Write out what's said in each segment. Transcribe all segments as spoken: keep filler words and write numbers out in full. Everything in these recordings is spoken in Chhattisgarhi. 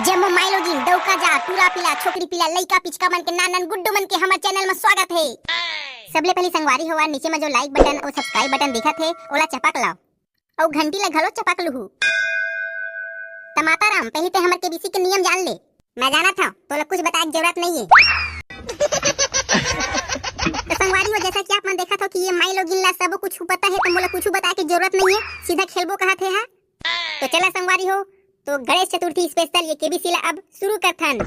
जम्मो माईलोगिन, डउका जा, टूरा पीला, छोकरी पीला, लइका पिचका मन के, नान नान गुड्डू मन के हमर चैनल म स्वागत हे। सबले पहली संगवारी हो, नीचे म जो लाइक बटन अउ सब्सक्राइब बटन दिखत हे, ओला चपक लाव। अउ घंटी ला घलो चपक लुहू। त माता राम, पहली ते हमर केबीसी के नियम जान ले। मैं जानत हंव, तोला कुछ बताए के जरूरत नइये। त संगवारी हो, जैसा कि आप मन देखत हो कि ये माईलोगिन ला सबो कुछ पता हे, त मोला कुछ बताए के जरूरत नइये, सीधा खेलबो कहत हे हा। त चला संगवारी हो, तो गणेश चतुर्थी स्पेशल ये केबीसी ला अब शुरू करथन।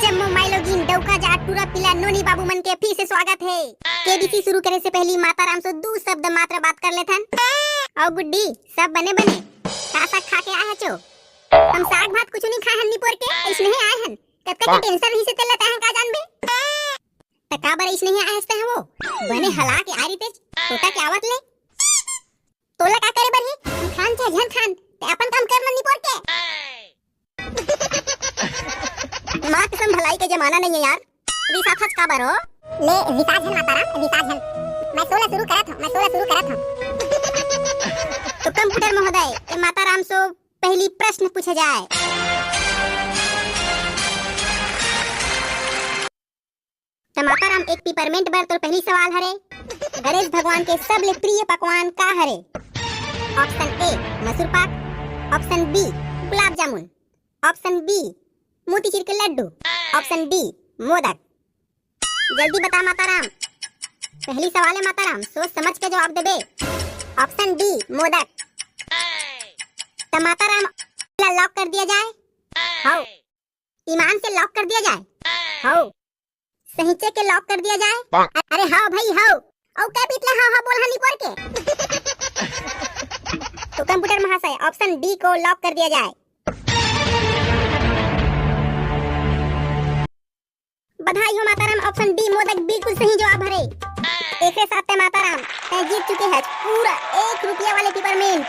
जम्मो माईलोगिन, डउका जा, टूरा पीला, नोनी बाबू मन के फिर से स्वागत हे। केबीसी शुरू करे से पहली माता राम से दू शब्द मात्र बात कर लेथन। अउ गुड्डी, सब बने बने? का साग खा के आए हचो? हम साग भात कुछ नहीं खाए हन निपोर के, अइसने ही आए हन। कतका के टेंशन रही से तेला तैं का जानबे? त का बर अइसने ही आए हस तैं वो? बने हला के आ रही तेज, छोटा के आवत ले। तोला का करे बर हे? खान चाहे झन खान, ते अपन काम कर मन निपोर के। माँ कसम, भलाई के जमाना नइये यार। रिसाथस का बर हो? ले, रिसा झन माता राम, रिसा झन। मैं सोला शुरू करत हंव, मैं सोला शुरू करत हंव। तो कंप्यूटर महोदय, ए माता राम से पहली प्रश्न पूछे जाए। त माता राम, एक पिपरमेंट बर तोर पहली सवाल हरे, गणेश भगवान के सबले प्रिय पकवान का हरे? ऑप्शन ए, मसूर पाक, ऑप्शन बी, गुलाब जामुन, ऑप्शन बी, मोतीचूर के लड्डू, ऑप्शन डी, मोदक। जल्दी बता माता राम, पहली सवाल हे माता राम, सोच समझ के जवाब देबे। Option D, modak. त माता राम, ला लॉक कर दिया जाए। हव। ईमान से लॉक कर दिया जाए। हव। सहीचे के लॉक कर दिया जाए। अरे हव भाई हव। अउ का पिटला हव हव बोल हनी पर के। तो कंप्यूटर महाशय, ऑप्शन डी को लॉक कर दिया जाए। बधाई हो माता राम, ऑप्शन डी मोदक बिल्कुल सही जवाब हरे। एकरे साथ ते माता राम, तैं जीत चुके हस पूरा एक रुपया वाले पिपरमेंट।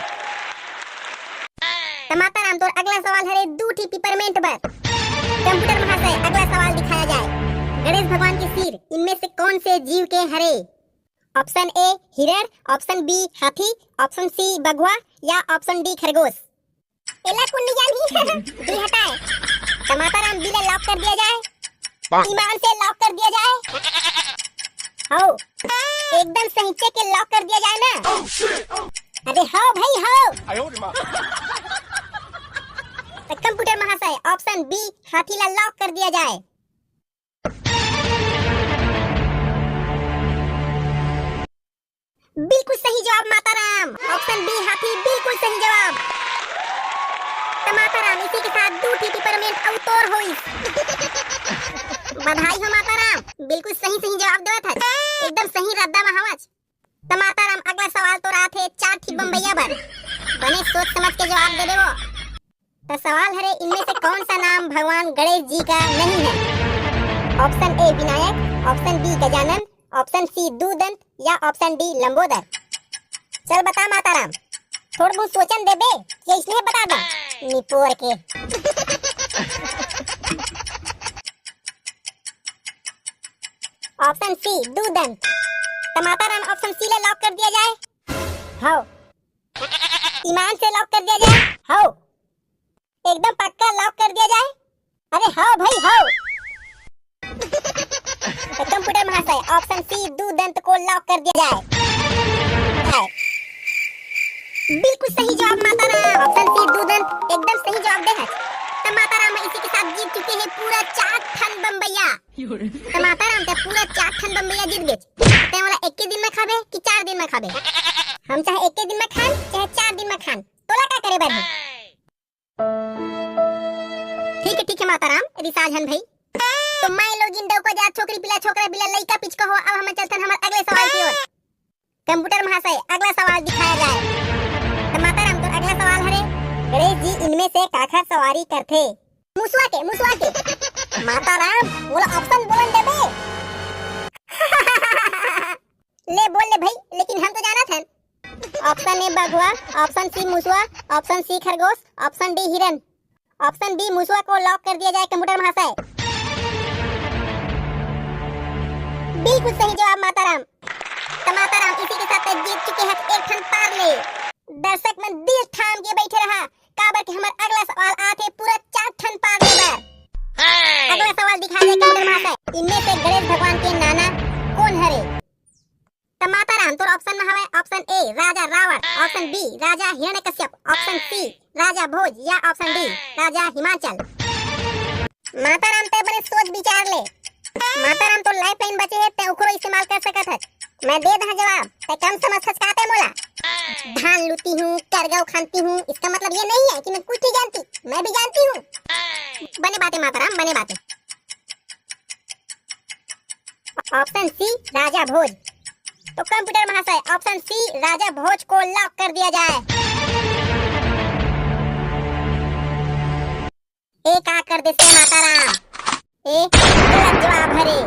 त माता राम, तोर अगला सवाल हरे दू ठी पिपरमेंट बर। कंप्यूटर महाशय, अगला सवाल दिखाया जाए। गणेश भगवान के सिर इनमें से कौन से जीव के हरे? ऑप्शन ए हिरण, ऑप्शन बी हाथी, ऑप्शन सी बघवा या ऑप्शन डी खरगोश। एला कुन नहीं जानही। दी हटाए। त माता राम, बी ला लॉक कर दिया जाए। ईमान से लॉक कर दिया जाए। हव। एकदम सहीचे के लॉक कर दिया जाए ना। अरे हव भाई हव। त कंप्यूटर महाशय, ऑप्शन बी हाथी ला लॉक कर दिया जाए। बिल्कुल सही जवाब माता राम, ऑप्शन बी हाथी बिल्कुल सही जवाब। त माता राम, इसी के साथ दू ठी पिपरमेंट अउ तोर होइस। बधाई हो माता राम, बिल्कुल सही सही जवाब देवत हस, एकदम सही रद्दा म हवच। त माता राम, अगला सवाल तोर आथे चार ठी बम्बैया बर, बने सोच समझ के जवाब देबे वो। त सवाल हरे, इनमें से कौन सा नाम भगवान गणेश जी का नहीं है? Option A Vinayak, option B Gajanan, option C दू दंत या ऑप्शन डी लंबोदर। चल बता माता राम, थोड़ बहुत सोचन देबे कि इसने बता दा निपोर के। ऑप्शन सी दू दंत। त माता राम, ऑप्शन सी ला लॉक कर दिया जाए। हव। ईमान से लॉक कर दिया जाए। हव। एकदम पक्का लॉक कर दिया जाए। अरे हव भाई हव। त कंप्यूटर महाशय, ऑप्शन सी दू दंत को लॉक कर दिया जाए। जाए। बिल्कुल सही जवाब माता राम, ऑप्शन सी दू दंत एकदम सही जवाब दे है। त माता राम इसी के साथ जीत चुके हैं पूरा चार ठन बम्बैया। त माता राम ते पूरा चार ठन बम्बैया जीत गेच। ते वाला एक के दिन में खाबे कि चार दिन में खाबे? हम चाहे एक के दिन में खान, चाहे चार दिन में खान, तोला का करे बर है? ठीक है, ठीक है माता राम, रिसा झन भाई। त माईलोगिन, डौका जात, छोकरी पीला, छोकरा पीला, लइका पिचका हो, अब हम चलथन हमर अगले सवाल की ओर। कंप्यूटर महाशय, अगला सवाल दिखाया जाए। त माता राम, तोर अगला सवाल हरे, गणेश जी इनमें से काखर सवारी करथे? मुसवा के, मुसवा के। माता राम, मोला ऑप्शन बोलन देबे? ले बोल ले भाई, लेकिन हम तो जानत हन। ऑप्शन ए बघवा, ऑप्शन सी मुसवा, ऑप्शन सी खरगोश, ऑप्शन डी हिरन। ऑप्शन बी मुसवा को लॉक कर दिया जाए कंप्यूटर महाशय। बिल्कुल सही जवाब माता राम। त माता राम, इसी के साथ जीत चुके हैं एक ठन पार्ले। दर्शक मन दिल थाम के बैठे रहा, काबर के हमर अगला सवाल आथे पूरा चार ठन पार्ले बर। राजा रावण, option B राजा हिरण्यकश्यप, option C राजा भोज या option D राजा हिमाचल। माता राम, तैं बने सोच विचार ले। माता राम, तोर lifeline बचे हे, तैं ओकरो इस्तेमाल कर सकत हस। मैं दे दहा जवाब, तैं कम समझ हस का तैं मोला? धान लूती हूँ, करगव खनती हूँ, इसका मतलब ये नहीं है कि मैं कुछ नहीं जानती, मैं भी जानती हूँ। बने बात हे माता राम, बने बात हे। Option C राजा भोज। तो computer महाशय, option C राजा भोज को lock कर दिया जाए। ए का कर देस माता राम, ए गलत जवाब हरे।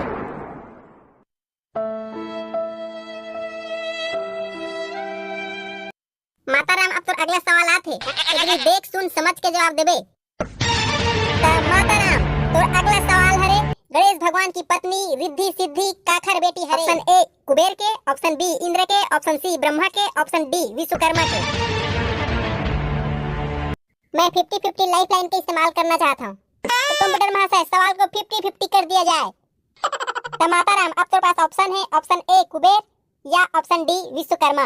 माता राम, अब तोर अगला सवाल आथे, एकरी देख सुन समझ के जवाब देबे। त माता राम, तोर अगला सवाल हरे, गणेश भगवान की पत्नी रिद्धि सिद्धि काखर बेटी हरे? Option A कुबेर के, option B इंद्र के, option C ब्रह्मा के, option D विश्वकर्मा के। मैं fifty fifty lifeline के इस्तेमाल करना चाहत हूँ। तो computer महाशय, सवाल को fifty fifty कर दिया जाए। त माता राम, अब तोर पास option हे, option A कुबेर या option D विश्वकर्मा।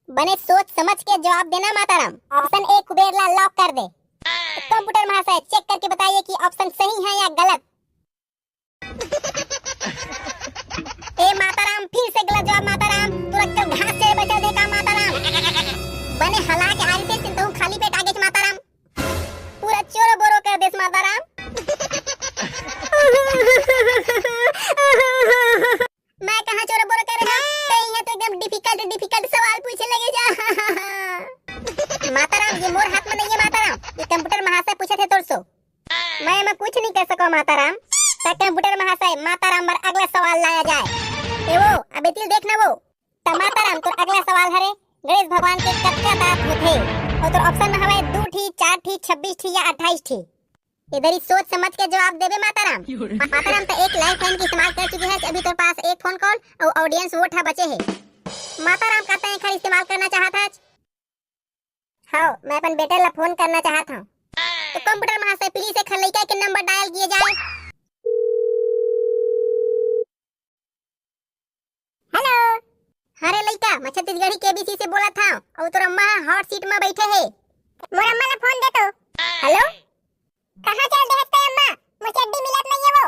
बने सोच समझ के जवाब देना माता राम। Option A कुबेर ला lock कर दे। Computer महाशय, check करके बताइए कि option सही है या गलत। ए माता राम, फिर से गलत जवाब माता राम। तोर अक्कल घास से बचा दे का माता राम? बने हला के आरी ते सिंतहू खाली पेट आगे माता राम। पूरा चोरो बोरो कर देस माता राम। मैं कहाँ चोरो बोरो कर रहा? तैं यहाँ तो एकदम difficult difficult सवाल पूछे लगे जा। माता राम, ये मोर हाथ में नहीं है माता राम, ये computer महाशय पूछे थे तोर सो। मैं, मैं कुछ नहीं कर सको माता राम। त computer महाशय, माता राम बर अगला सवाल लाया जाए। ए वो, अबे तिल देख ना वो। त माता राम, तोर अगला सवाल हरे, गणेश भगवान के कतका दांत होथे? और तोर option में हवे दू ठी, चार ठी, छब्बीस ठी या अट्ठाईस ठी। इधर ही सोच समझ के जवाब देबे माता राम। माता राम त एक lifeline के इस्तेमाल कर चुके हस, अभी तोर पास एक phone call और audience vote हा बचे हे। माता राम का तैं एखर इस्तेमाल करना चाहत हस? हाँ, मैं अपन बेटे ला phone करना चाहत हूँ। तो computer महाशय, please एखर लइका के number dial किए जाए। Hello। हाँ रे लइका, मैं छत्तीसगढ़ी K B C से बोलत हूँ, और तोर अम्मा hot seat में बैठे हे। मोर अम्मा ला phone दे तो। Hello। कहाँ चल देहस तैं अम्मा? मोर चड्डी मिलत नहीं है वो।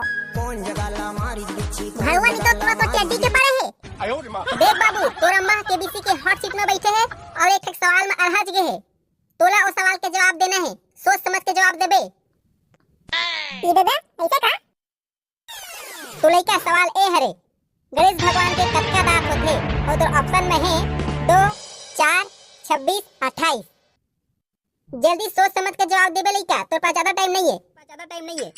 भगवान तो तोला तो चड्डी के पड़े हे। देख बाबू, तोर अम्मा K B C के hot seat में बैठे हे और एक ठक सवाल में अड़हज गे हे। तोला ओ सवाल के जवाब देना हे, सोच समझ के जवाब देबे। ये दादा, ऐसा का? तो लइका सवाल ए हरे, गणेश भगवान के कतका दांत होथे? और तोर option में हे दो, चार, छब्बीस, अट्ठाईस। जल्दी सोच समझ के जवाब देबे लइका, तोर पास ज्यादा time नहीं है। ज्यादा time नहीं है।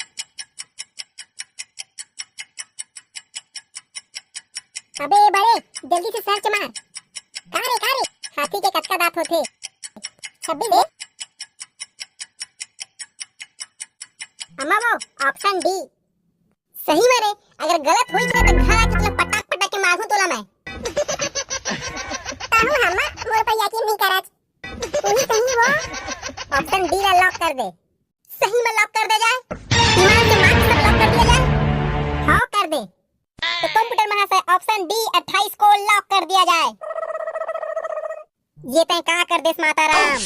अबे बड़े, जल्दी से search मार। का रे, का रे? हाथी के कतका दांत होथे? छब्बीस हे? अम्मा वो, option D। सही में रे, अगर गलत होई जाए तो घर आके तुला पटाक पटाक के मारहूं तोला मैं। ताहू हम मोर पर यकीन नहीं करत। उही सही वो। Option D ला lock कर दे। सही में lock कर दे जाए। ईमान से मार के सब lock कर दिया जाए। हाँ कर दे। तो computer महाशय option D अट्ठाईस को lock कर दिया जाए। ये तय का कर देस माता राम।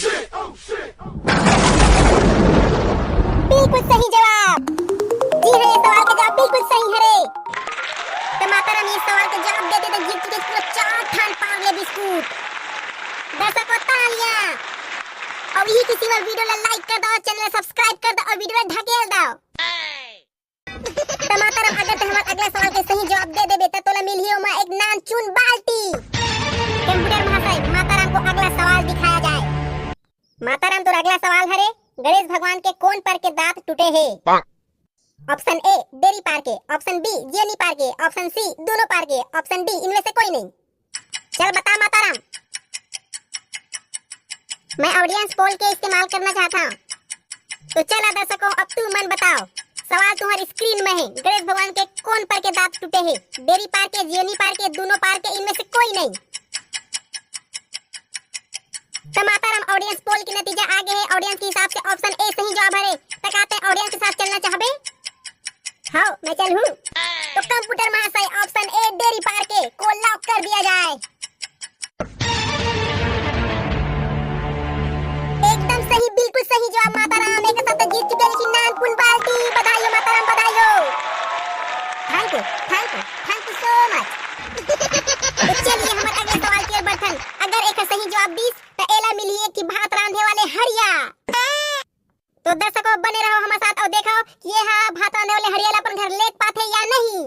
बिल्कुल सही जवाब। जी हाँ, ये सवाल का जवाब बिल्कुल सही हरे। तो माता राम ये सवाल का जवाब देते तो जीत चुके पूरा चार ठान पार्ले बिस्कुट। दर्शकों तालियां। और यही किसी में video ला like कर दो, channel ला subscribe कर दो और video ला ढकेल दो। तो माता राम अगर तैं हमर अगला सवाल के सही जवाब दे देबे त तोला मिलही ओमा एक नानचुन बाल्टी। Computer महाशय, माता राम को अगला सवाल दिखाया जाए। माता राम तोर अगला सवाल हरे, गणेश भगवान के कोन पर के दांत टूटे हे? Option A डेरी पार के, option B जेनी पार के, option C दोनों पार के, option D इनमें से कोई नहीं। चल बता माता राम। मैं audience poll के इस्तेमाल करना चाहता हूँ। तो चला दर्शकों, अब तुमन बताओ, सवाल तुम्हारी screen में है, गणेश भगवान के कोन पर के दांत टूटे हैं? डेरी पार के, जेनी पार के, दोनों पार के, इनमें से कोई नहीं। तो माता राम, audience poll के नतीजा आ गए हैं। Audience के हिसाब से option A सही जवाब हरे। त का तैं audience के साथ चलना चाहबे? हाँ, मैं चलहूँ। तो computer महाशय, option A डेरी पार के को lock कर दिया जाए। तो thank you, thank you so much। तो चलिए हमर अगला सवाल के ओर बढ़थन। अगर एकर सही जवाब दिस त एला मिलही एक ठी भात रांधे वाले हड़िया। तो दर्शकों, बने रहो हमर साथ अउ देखो कि ये हा भात रांधे वाले हड़िया ला अपन घर लेग पाथे या नहीं।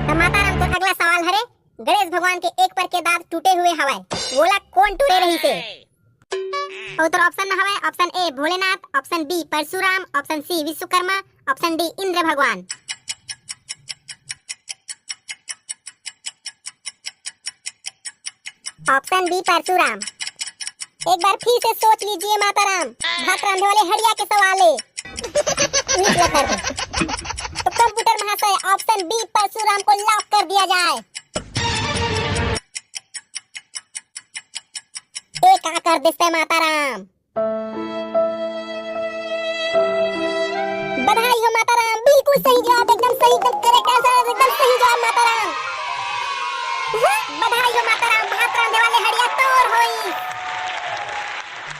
त माता राम, तो अगला सवाल हरे, गणेश भगवान के एक पर के दांत टूटे हुए हवय, वोला कोन टूरे रहिसे? अउ तोर option हवय, option A Bholenath, option B Parshuram, option C Vishwakarma, option D Indra भगवान। Option B Parshuram. एक बार फिर से सोच लीजिए माता राम, भात रांधे वाले हड़िया के सवाल ए। उहिच ला कर दे। तो कंप्यूटर महाशय, option B परशुराम को lock कर दिया जाए। ए का कर देस्ते माता राम। बधाई हो माता राम, बिल्कुल सही जवाब, एकदम सही, एकदम correct answer, एकदम सही जवाब माता राम। हाँ, बधाई हो माता राम, भात रांधे वाले हड़िया तोर होई।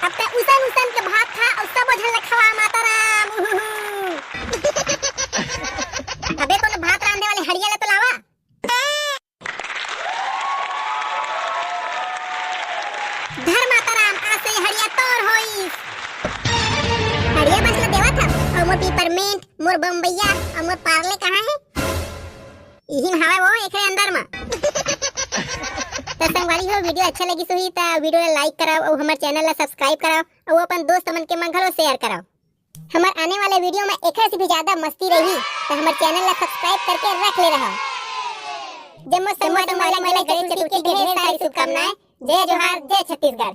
अब ते उसन उसन के भात खा अउ सबो झन ल खवा माता राम। उहुहु। अबे कोनो भात रांधे वाले हड़िया ल तो लावा। धर माता राम, आज से हड़िया तोर होइस। हड़िया बस ल देवत हव, अउ मोर पिपरमेंट, मोर बम्बैया, अउ मोर पार्ले कहाँ हे? इही म हवय वो, एकरे अंदर म। त संगवारी हो, video अच्छा लगिस होही त video ला like करव अउ हमर channel ला subscribe करव अउ अपन दोस्त मन के म घलो share करव। हमर आने वाला video म एखर से भी ज्यादा मस्ती रही, त हमर channel ला subscribe करके रख ले रहव। जम्मो संगवारी मन ला गणेश चतुर्थी के ढेर सारी शुभकामनाएं। जय जोहार, जय छत्तीसगढ़।